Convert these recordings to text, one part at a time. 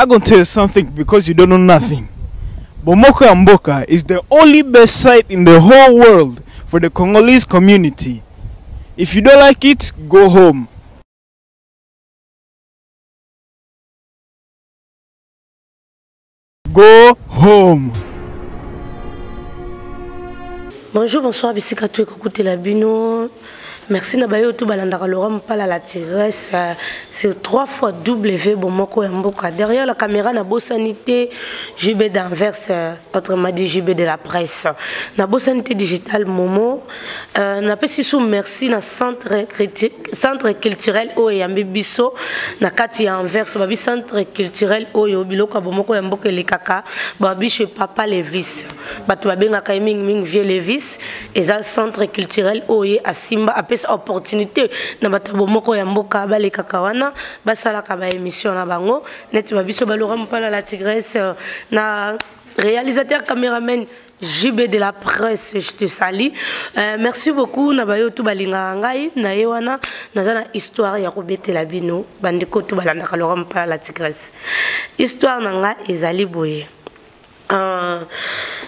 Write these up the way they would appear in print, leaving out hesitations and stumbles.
I gonna tell you something because you don't know nothing. Bomoko ya Mboka is the only best site in the whole world for the Congolese community. If you don't like it, go home. Go home. Bonjour, bonsoir, bisika tout ekokutela bino. Merci na bayo tout balandaka Laurent Mpala la tigresse euh, sur 3 fois W bomoko ya mboka. Derrière la caméra na bosani te JB d'Anvers, euh, autrement dit JB de la presse. Na bosani te digital Momo. Euh, na pesi sous merci na centre centre culturel oyo eyambi biso na kati ya Anvers babi centre culturel oyo biloko ya bomoko ya mboka elekaka babi chez papa Levis. Bato babengaka ye mingi mingi vieux Levis. Eza centre culturel oyo ye asimba apesa opportunité na bato ya bomoko ya mboka balekaka wana basalaka ba émission na bango neti ba biso ba Laurent Mpala la tigresse euh, na réalisateur caméraman JB de la presse, je te salue. Euh, merci beaucoup na bayo tout balinga ngai na ye wana naza na histoire ya kobetela bino bandeko tout balandaka Laurent Mpala la tigresse. Histoire na nga ezali boye. Euh,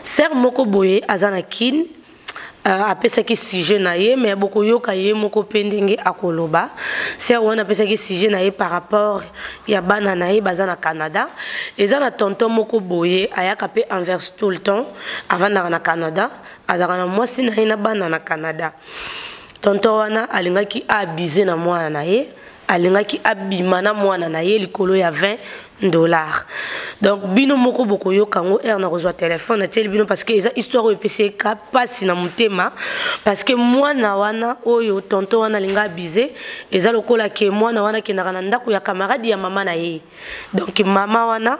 sœur moko boye aza na Kin euh, apesaki sujet na ye mais bokoyoka ye moko mpe ndenge akoloba sœur wana apesaki sujet na ye par rapport ya bana na ye baza na Canada eza na tonton moko boye ayaka mpe envers tout le temps avandaka na Canada azalaka na mwasi na ye na bana na Canada tonton wana alingaki aabuse na mwana na ye alingaki abima na mwana na ye likolo ya 20 dollars donc bino moko bokoyoka yango heure na kozwa telefone natieli bino parce que eza histoire oyo epesi ye ka mpasi na motema parce que mwana wana oyo tonton wana alinga abize eza lokola ke mwana wana akendaka na ndako ya camarade ya mama na ye donc mama wana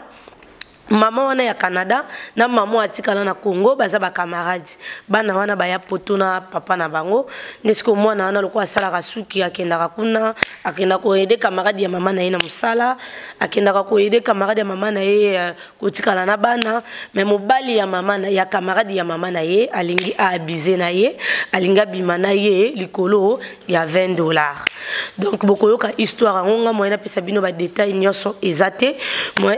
mama wana ya Canada na mama atikala na Congo baza ba camarades bana wana baya poto na papa na bango nde sikoyo mwana wana lokola asalaka suki akendaka kuna akendaka koyede camarade ya mama na ye na mosala akendaka koyede camarade ya mama na ye euh, kotikala na bana me mobali ya mama na, ya camarade ya mama na ye alingi aabuse na ye alingi abima na ye likolo ya 20 dollars donc bokoyoka histoire yango nga moyen napesa bino badetail nyonso eza te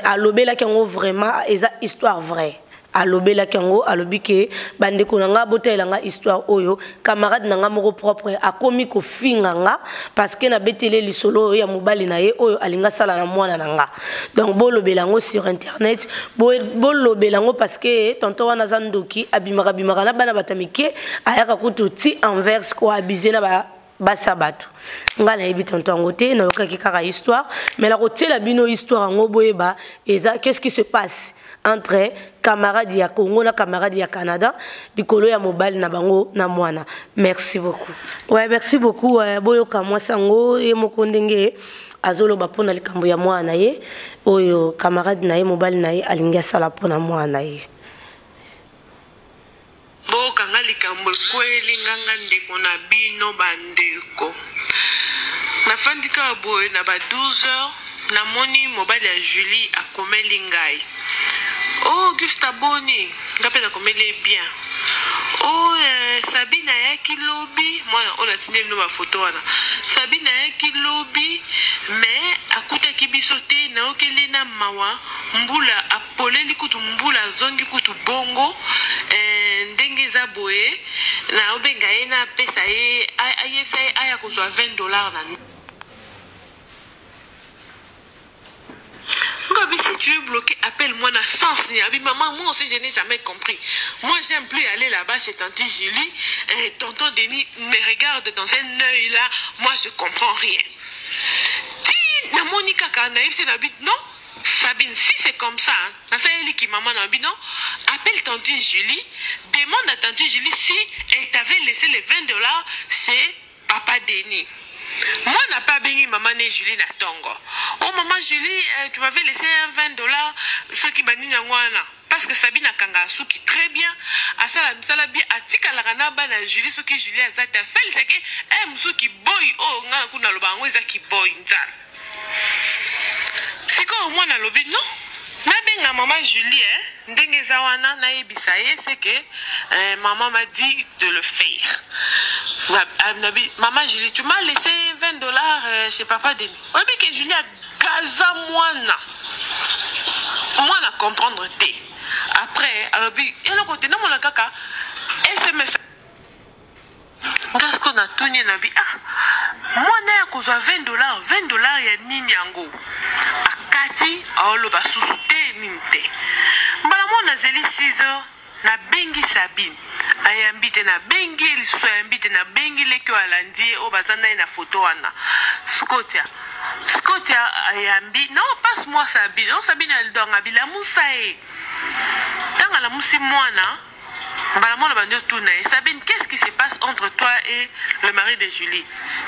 alobelaki yango vraiment eza histoire vraie alobelaki yango alobi ke bandeko na nga botalela nga histoire oyo camarade na nga moko propre akomi kofinga nga parce que nabeteli lisolo oyo ya mobali na ye oyo alingi asala na mwana na nga donc bolobela yango sur internet bolobela yango parce que tonton wana aza ndoki abimaka bimaka na bana bato ya mike ayaka kutu ti envers koabuse na ba basi ya bato ngai nayebi tonton yango te nayokaki kaka histoire mais nakotiela bino histoire yango boyeba eza qu'est ce qui se passe entre camarade ya Congo na camarade ya Canada likolo ya mobali na bango na mwana merci beaucoup ouais merci beaucoup euh, boyoka mwasi yango ye moko ndenge azoloba mpo na likambo ya mwana na ye oyo camarade na ye mobali na ye alingi asala mpo na mwana na ye Boyoka nga likambo ekweyeli nga nga ndeko na bino ba ndeko nafandi kaka boye na ba 12 heures namoni mobali ya Julie akomeli ngai oh Augusta boni nga pe nakomeli ye bien oh eh, Sabine ayaki lobi mwana oyo natindeli bino ba photo wana Sabine ayaki lobi mais akutaki biso te nayokeli ye na mawa mbula Poleli kutu mbula azongi kutu bongo eh, ndenge eza boye na obenga ye na pesa ye ayebisa ye aya kozwa 20 dollars na Ngabi, si tu es bloqué, appelle-moi na sens ni abi maman, moi aussi je n'ai jamais compris. Moi j'aime plus aller là-bas chez tante Julie, eh, tonton Denis me regarde dans un œil là, moi je comprends rien. Ti namoni kaka nayebisi na bi non Sabine si c'est comme ça nasaleli ki maman na bino appelle tantine Julie demande à tantine Julie si elle t'avait laissé les 20 dollars chez papa Denis mwana pe abengi maman ne Julie na tongo oh maman Julie euh, tu m'avais laissé un 20 dollars soki banini yango wana parce que Sabine akangaka suki très bien asala misala bien atikalaka na bana Julie soki Julie aza te asalisaki eh mosusu kiboyi oyo ngai na kuna naloba yango eza kiboyi nzambe sikoyo mwana alobi non nabenga mama Julie eh, ndenge eza wana nayebisa ye c'est que eh, maman m'a dit de le faire nabi maman Julie tu m'as laissé 20 dollars euh, chez papa Denis oyebi ke Julie agaza mwana. Mwana comprendre te. Après alobi eloko te namona kaka sms. Nga sikoyo natuni ye nabi ah mwana ya kozwa 20 dollars 20 dollars ya nini yango akati aoloba susu te nini te mbala moko nazeli 6 heures nabengi Sabine ayambi te nabengi ye lisusu ayambi te nabengi leki oyo alandi ye oyo baza na ye na foto wana Scotia Scotia ayambi non passe moi Sabine non Sabine alidonga bilamusa ye ntango alamusi mwana mbala mwana bandi otuna ye Sabine qu'est-ce qui se passe entre toi et le mari de Julie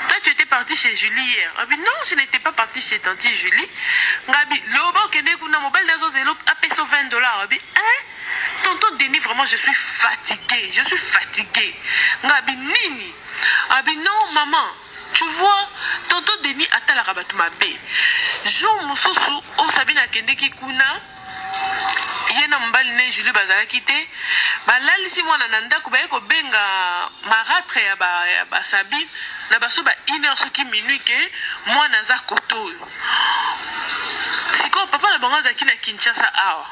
toi tu étais parti chez Julie hier abi non je n'étais pas parti chez tante Julie ngabi loba okende kuna mobali nazozela apesa 20 dollars abi hein tonton Denis vraiment je suis fatigué je suis fatigué ngabi nini abi non maman tu vois tonton Denis atalaka bato mabe jour mosusu oyo Sabine akendeki kuna ye na mobali ne Julie bazalaki te balalisi mwana na ndako baye kobenga maratre ya ba, ya ba Sabine na baso ba une heure soki minuit ke mwana aza koto oyo sikoyo papa na bango azalaki na Kinshasa awa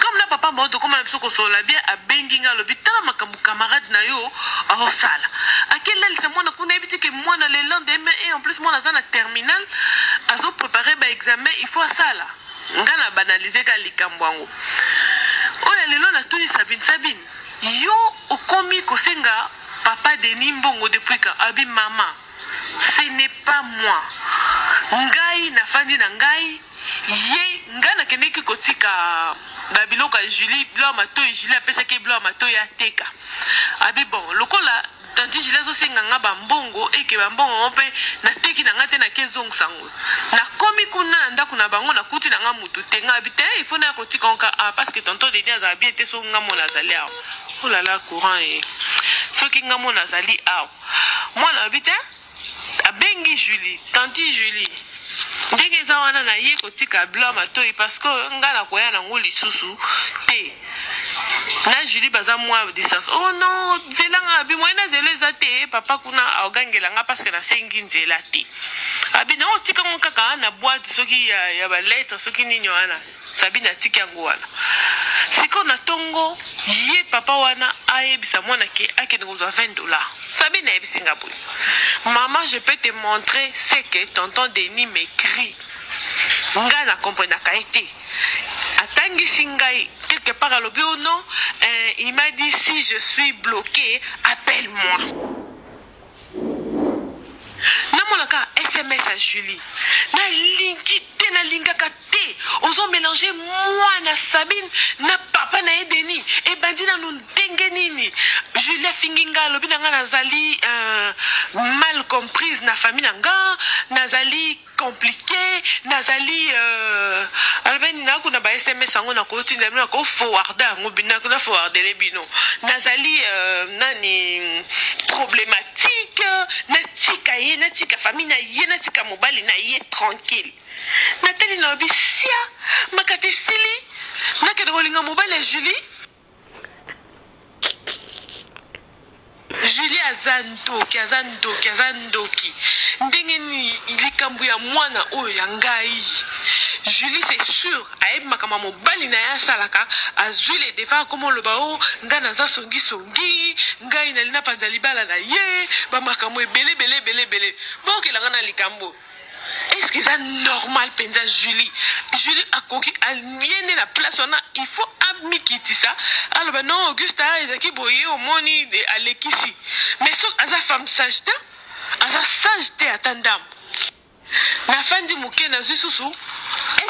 comme na papa bango tokóma na biso kosolola bien abengi nga alobi tala makambo camarade na yo aosala akelalisa mwana kuna yebi te ke mwana le lendemain et en plus mwana aza na terminal azoprépare baexamen il faut asala nga na banalize ka likambo yango oyo lelo natuni Sabine Sabine yo okomi kosenga papa Denis mbongo depuis quand abi mama ce n'est pas moi ngai nafandi na ngai ye ngai nakendeki kotika babiloko ya Julie biloko ya matoi Julie apesaki biloko ya matoi ateka abi bon lokola tante Julie azosenga nga bambongo eke bambongo yango mpe nateki na nga te nake ezongisa yango nakomi kuna na ndako na bango nakuti na nga mutu te nga abi te il faut naya kotika ngo ka ah parce que tonton Denis azala bien te soki nga mona azali awa oh là là courant ye soki nga mona azali awa mwana alobi te abengi Julie tante Julie ndenge eza wana na ye kotika biloko ya matoi parce que nga nakoya nango lisusu te na Julie baza mwa distance oh non nzela nga abi moye na nzela eza te papa kuna aogangela nga parce que nasengi nzela te abi nango tika ngo kaka na boîte soki ya, ya balettre soki nini wana Sabine atiki yango wana sikoyo na ntongo ye papa wana ayebisa mwana ke akende kozwa 20 dollars Sabine ayebisi nga boye maman je peux te montrer ce que tonton Denis m'écrit ngai na comprenaka ye te atangisi ngai quelque part alobi oh non il m'a dit si je suis bloqué appelle-moi namonaka sms ya Julie nalingi te nalingaka te ozomélange mwana Sabine na papa na ye Denis ebandi nanu ndenge nini Julie afingi ngai alobi na ngai nazali mal comprise na famille na nga nazali compliqué nazali alobi nakuna ba sms yango nakotinda bino nakoforwarde yango bino naforwardele bino nazali nani problématique natika ye natika famille na ye natika mobali na ye tranquille natali nalobi sia makata esili nakende kolinga mobali ya Julie Julie aza ndoki aza ndoki aza ndoki ndenge nini likambo ya mwana oyo ya ngai Julie c'est sûr ayebi makambo ya mobali na ye asalaka azwi le devant akoma oloba o ngai naza songisongi ngai nali napanza libala na ye bamakambo ebele ebele ebele ebele bokelanga na likambo est-ce que eza normal mpenza Julie Julie akoki ye nde na place wana il faut amikitisa aloba non Auguste ezalaki boye omoni alekisi mais soki aza femme sage te aza sage te ata ndambo nafandi moke nazwi susu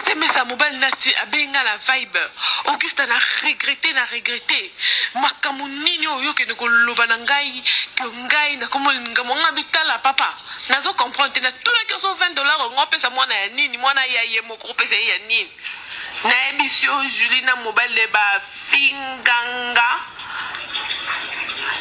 sms ya mobali nati abenga na Viber Auguste na regrete na regrete makambo nini oyo okende koloba na ngai ke ngai nakomolinga monga bitala papa nazo comprendre te natunaki oso 20 dollar ongo opesa mwana ya nini mwana ya ye moko opesa ye ya nini nayebisi yo Julie na mobali ne bafinganga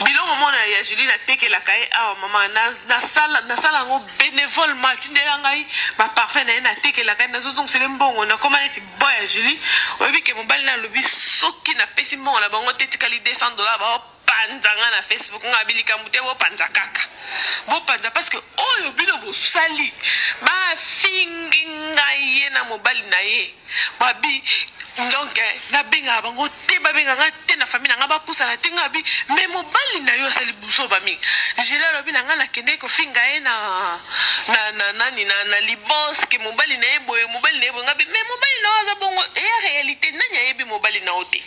biloko mona ya Julie natekelaka ye awa mama nasala yango bénévolement atindela ngai baparfum na ye natekelaka ye nazozongisela mbongo nakoma neti boy ya Julie oyebi ke mobali na alobi soki napesi mbongo na bango te etikali 200 dollar baopanza. Bazopanza nga na Facebook, nga abi likambo te, bopanza kaka, bopanza, parce que oyo bino bosali, bafingi ngai ye na mobali na ye. Babi donc nabengaka bango te, babengaka te na famille na nga, bapusana te. Nga abi, mais mobali na yo asali buzoba mingi. Jela alobi na nga nakendeki kofinga ye na nani, na libos, ke mobali na ye boye, mobali na ye boye. Nga bi, mais mobali na yo aza bongo, eya réalité. Nani ayebi mobali na yo te?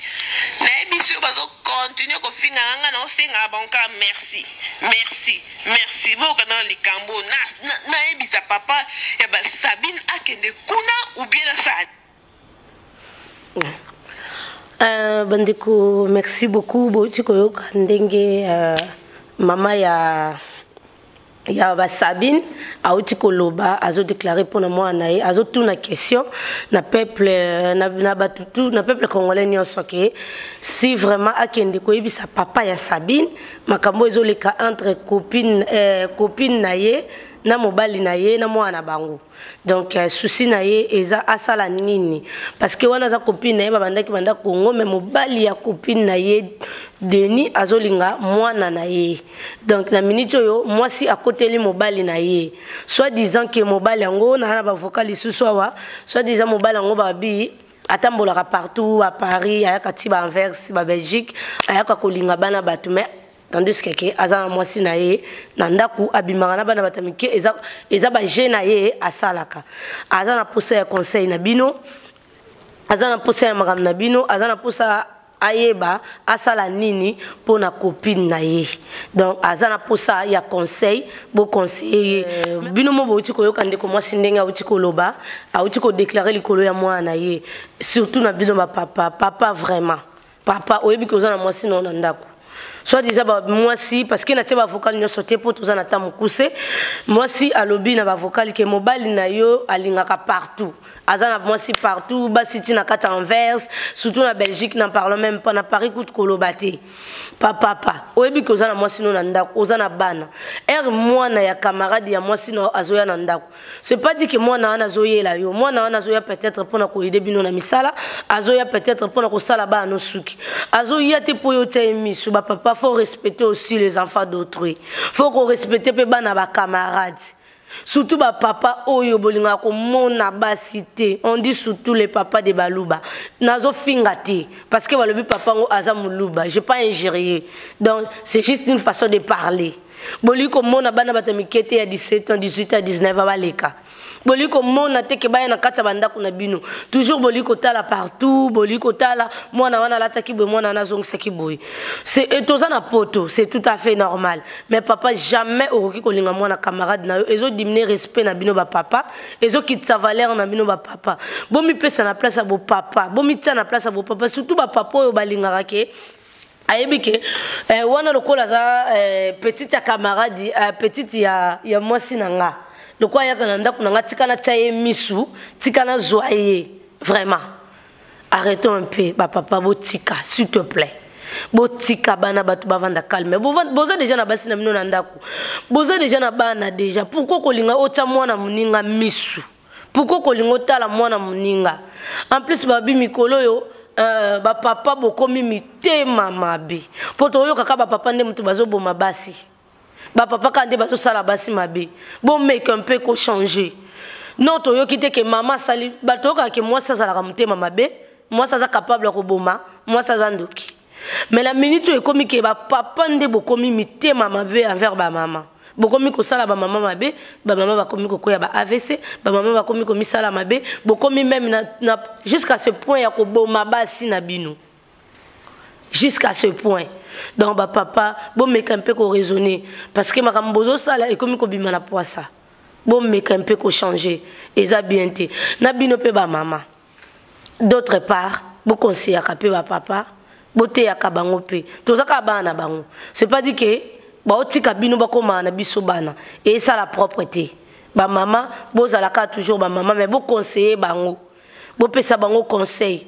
Nayebi si oyo bazocontinuer kofinga nga, na osengaka bango kaka merci, merci, merci. Boyoka na likambo, nayebisa papa ya basabine akende kuna ou bien nasala. Bandeko, merci beaucoup. Bouti koyoka ndenge mama ya basabine auti koloba, azodéclarer mpona mwana na ye, azotuna question na peuple, na bato tu, na peuple congolais nyonso, ke si vraiment akende koyebisa papa ya Sabine makambo ezoleka entre copine na ye na mobali na ye na mwana na bango. Donc souci na ye eza asala nini, parce que wana aza copine na ye, babandaki banda Congo, mais mobali ya copine na ye Denis azolinga mwana na ye. Donc na minute oyo mwasi akoteli mobali na ye, soit disant ke mobali yango na bavocal lisusu awa, soit disant mobali yango babi atambolaka partout à Paris, ayaka ti baAnvers, baBelgique, ayaka kolinga bana bato, mais tandis que ke aza na mwasi na ye na ndako, abimaka na bana bato ya mike, eza baje na ye asalaka. Aza na posa ya conseil na bino, aza na posa ya makambo na bino, aza na posa ayeba asala nini mpo na copine na ye. Donc aza na posa ya conseil, boconseiller ye. Bino mo bouti koyoka ndeko mwasi ndenge auti koloba, auti kodéclarer likolo ya mwana na ye. Surtout na bino bapapa, papa vraiment, papa oyebi ke oza na mwasi na yo na ndako, soit disant mwasi, parce que natie bavocal nyonso te mpo toza na ta mokuse. Mwasi alobi na bavocal ke mobali na yo alingaka partout, aza na mwasi partout, basi ti na kati ya Anvers, surtout na Belgique, n'en parlons même pas, na Paris kutu koloba te. Papapa, oyebi ke oza na mwasi no na ndako, oza na bana. Ere mwana ya camarade ya mwasi no azoya na ndako, c'est pas dit que mwana wana azoyela yo. Mwana wana azoya peut-être mpona koaider bino na misala, azoya peut-être mpona kosala bana no suki, azoya te mpo yo tia ye miso. Bapapa, faut respecter aussi les enfants d'autrui, faut korespecter mpe bana bacamarade, surtout bapapa oyo bolingaka komona basi te. On dit surtout les papas de Baluba. Nazofinga te parce que balobi papa ngo aza Moluba, j'ai pas injurié, donc c'est juste une façon de parler. Bolingi komona bana bato ya mike te ya 17 ans, 18 ans, 19 ans baleka. Bolingi komona te ke baya na kati ya bandako na bino. Toujours bolingi kotala partout, bolingi kotala mwana wana alataki boye, mwana wana azongisaki boye. Toza na poto, c'est tout à fait normal, mais papa, jamais okoki kolinga mwana camarade na yo. Ezodiminuer respect na bino bapapa, ezokitisa valeur na bino bapapa. Bomipesa na place ya bopapa, bomitia na place ya bopapa, surtout bapapa oyo balingaka ke ayebi ke wana lokola aza petite ya camarade, petite ya mwasi na nga, lokola ayaka na ndako na nga, tika natia ye misu, tika nazwa ye. Vraiment, arrêtons un peu, bapapa. Botika, s'il te plaît, botika bana bato bavanda calme. Boza déjà na basi na bino na ndako, boza déjà na bana déjà. Pourquoi kolinga otya mwana moninga misu? Pourquoi kolinga otala mwana moninga? En plus babi mikolo oyo bapapa bokomi mitema mabe, mpo toyokaka bapapa nde moto bazoboma basi, bapapa kaka nde bazosala basi mabe. Bomeka mpe kochanger. Non, toyoki te ke mama asali. Bato oyokaka ke mwasi azalaka motema mabe, mwasi aza capable ya koboma, mwasi aza ndoki, mais la minute oyo ekomi ke bapapa nde bokomi mitema mabe envers bamama, bokomi kosala bamama mabe, bamama bakomi kokwea ba AVC, bamama bakomi komisala mabe, bokomi même na jusqu'à ce point ya koboma basi na bino, jusqu'à ce point. Donc bapapa, bomeka mpe koraisonner, parce que makambo bozosala ekomi kobima na poisa. Bomeka mpe kochanger, eza bien te na bino mpe bamama. D'autre part, bokonseyaka mpe bapapa, boteyaka bango mpe. Toza kaka bana na bango, c'est pas dit ke baotika bino bakomaka na biso bana, esala propre te. Bamama, bozalaka toujours bamama, mais boconseiller bango, bopesa bango conseil,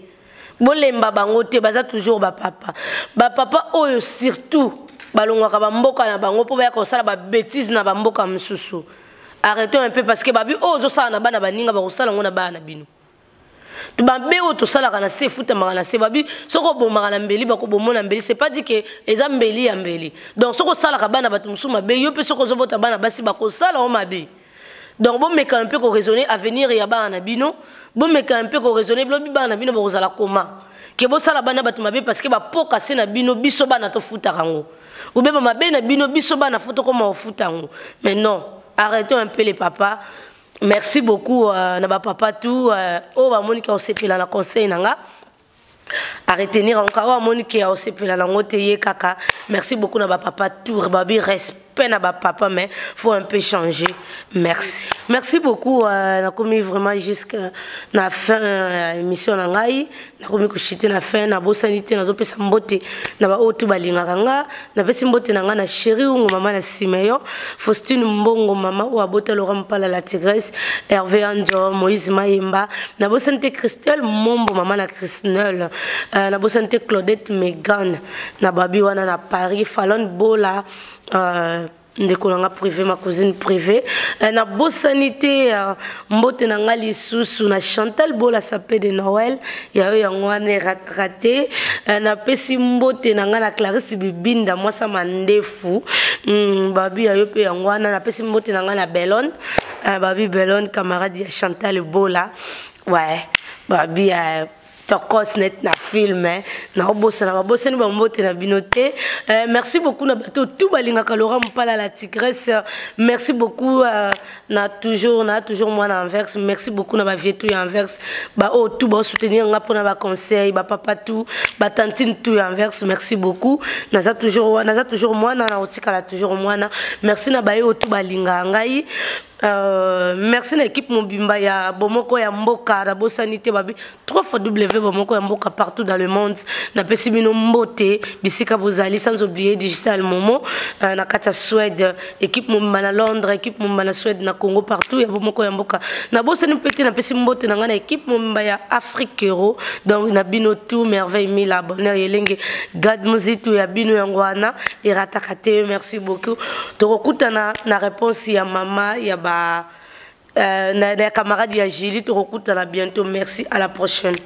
bolemba bango te. Baza toujours bapapa. Bapapa oyo surtout balongwaka bamboka na bango mpo baya kosala babêtises na bamboka mosusu, arrêtons un peu, parce que babi oyo ozosala na bana baninga, bakosala yango na bana na bino. Mabe oyo tosalaka na se efutamaka na se. Babi soki obomaka na mbeli, bakoboma na mbeli. C'est pas dit que eza mbeli ya mbeli. Donc soki osalaka bana bato mosusu mabe, yo mpe soki ozobota bana basi, bakosala o mabe. Donc bomeka mpe koraisonner avenir ya bana na bino. Bomeka mpe koraisonner lobi bana na bino bakozala koma ke bosala bana bato mabe, parce que bapoka se na bino, biso bana tofutaka yango, obeba mabe na bino, biso bana fo tokoma kofuta yango. Mais non, arrêtons un peu les papas. Merci beaucoup na bapapa tout oyo bamoni ke osepela na conseil na nga à retenir encore, oyo amoni ke osepela nango te, ye kaka. Merci beaucoup na bapapa tout. Babi respect na bapapa, mais faut un peu changer. Merci, merci beaucoup. Nakomi vraiment jusque na fin émission na ngai. Nakomi koshite na fin. Nabosani te, nazopesa mbote na baoyo tu balingaka nga. Napesi mbote na ngai na Chéri Ungo, mama na Simeyo, Faustine Mbongo, mama oyo abota Laurent Mpala la Tigresse, Hervé Anjo, Moïse Mayemba. Nabosani te Christelle Mombo, mama na Chrisnel. Nabosani te Claudette Megan na babi wana na Paris, Falon Bola, ndeko na nga privé, ma cousine privée. Nabosani te mbote na nga lisusu na Chantal Bola, sapin de Noël ya oyo yango wana raté. Napesi mbote na nga na Clarisse Bibinda, mwasa mandefu, babi ya yo mpe yango wana. Napesi mbote na nga na Belon, babi Belon, camarade ya Chantal Bola. Ouais, babi tokos net na film. Naobosana, babosani bambote na bino te. Merci beaucoup na bato tout balingaka Laurent Mopala la Tigresse. Merci beaucoup na toujours mwana Anvers. Merci beaucoup na bavieux tout ya Anvers, baoyo tout baosoutenir nga mpona baconseil, bapapa tout, batantine tout ya Anvers. Merci beaucoup. Naza toujours mwana, na otikala toujours mwana. Merci na baye oyo tout balingaka ngai. Merci na équipe mobimba ya Bomoko ya Mboka. Nabosani te, babi 3 fois W Bomoko ya Mboka partout dans le monde. Napesi bino mbote bisika bozali, sans oublier Digital Momo na kati ya Suède, équipe mobimba na Londres, équipe mobimba na Suède, na Congo, partout ya Bomoko ya Mboka. Nabosani mpe te, napesi mbote na ngai na équipe mobimba ya Afrique Euro. Donc na bino tout, Merveille Mila, Bonheur Yelenge, Gad Muzitu, ya bino yango wana erataka te. Merci beaucoup. Tokokutana na réponse ya mama ya ba na camarade ya Julie. Tokokutana bientôt. Merci, à la prochaine.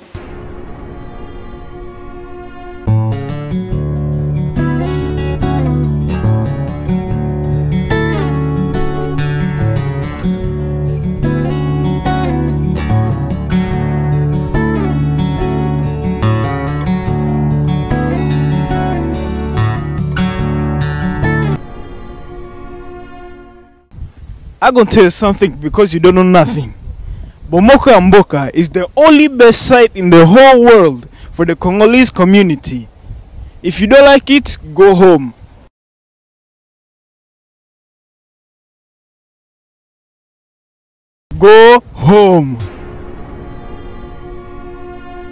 I gonna tell you something because you don't know nothing. Bomoko ya Mboka is the only best site in the whole world for the Congolese community. If you don't like it, go home. Go home.